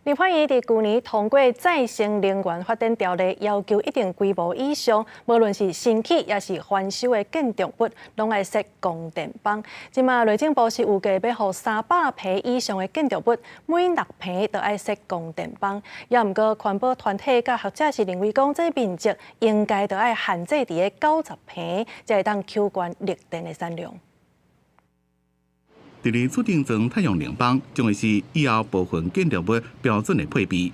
立法院佇舊年通過再生能源發展條例，要求一定規模以上，無論是新起抑是翻修的建築物，攏愛設光電板。這馬內政部是預計欲予300坪以上的建築物，每6坪都愛設光電板。也毋過環保團體佮學者是認為講，這面積應該著愛限制佇咧90坪，才會當扣懸綠電的產量。佇咧厝頂裝太陽能板，將會是以後部分建築物標準的配備。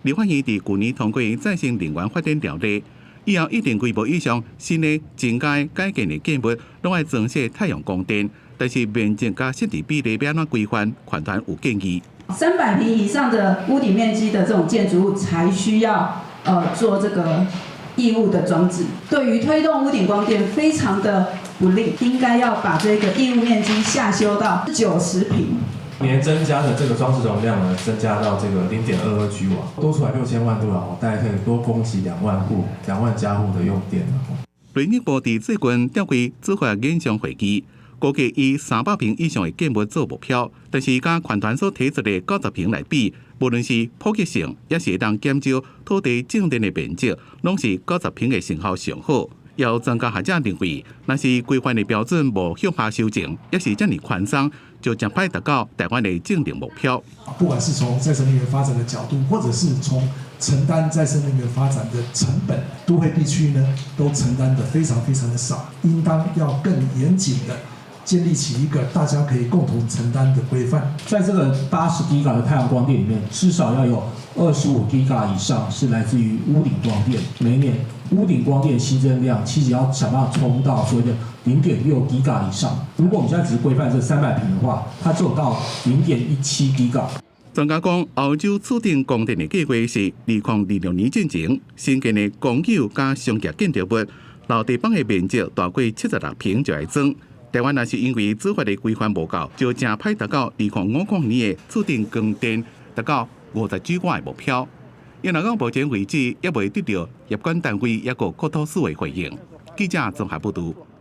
立法院佇舊年通過再生能源發展條例，以後一定規模以上新的增加改建的建物，攏愛裝設太陽光電。但是面積佮設置比例欲按怎規範，環團有建議。 300坪以上的屋頂面積的這種建築物，才需要做這個義務的裝置。對於推動屋頂光電非常的不利，應該要把這個義務面積下修到90坪。年增加的這個裝置容量呢，增加到這個0.22 G 瓦，多出來6000萬度啊，大概可以多供給2萬戶、2萬家戶的用電。內政部佇最近召開諮發研商會議，估計以300坪以上的建物做目標，但是佮環團所提出的90坪來比，無論是普及性，抑是會當減少土地種電的面積，攏是九十坪的成效上好。有專家學者認為，若是規範的標準無向下修正，抑是遮爾寬鬆，就誠歹達到台灣的淨零目標。不管是從再生能源發展的角度，或者是從承擔再生能源發展的成本，都會地區呢都承擔得非常非常的少，應當要更嚴謹的建立起一個大家可以共同承擔的規範。在這個80 giga 的太陽光電裡面，至少要有25 giga 以上是來自於屋頂光電。每年屋頂光電新增量，其實要想辦法衝到所謂的0.6 giga 以上。如果我們現在只是規範這300坪的話，它只有到0.17 giga。專家講，歐洲厝頂光電的計劃是2026年進前，新建的公有佮商業建築物，樓地板的面積大過76坪就愛裝。台灣若是因為諮發的規範無夠，就誠歹達到2050年的厝頂光電達到50 G 瓦的目標。因為到目前為止，猶未得到業管單位抑閣國土署的回應。記者綜合報導。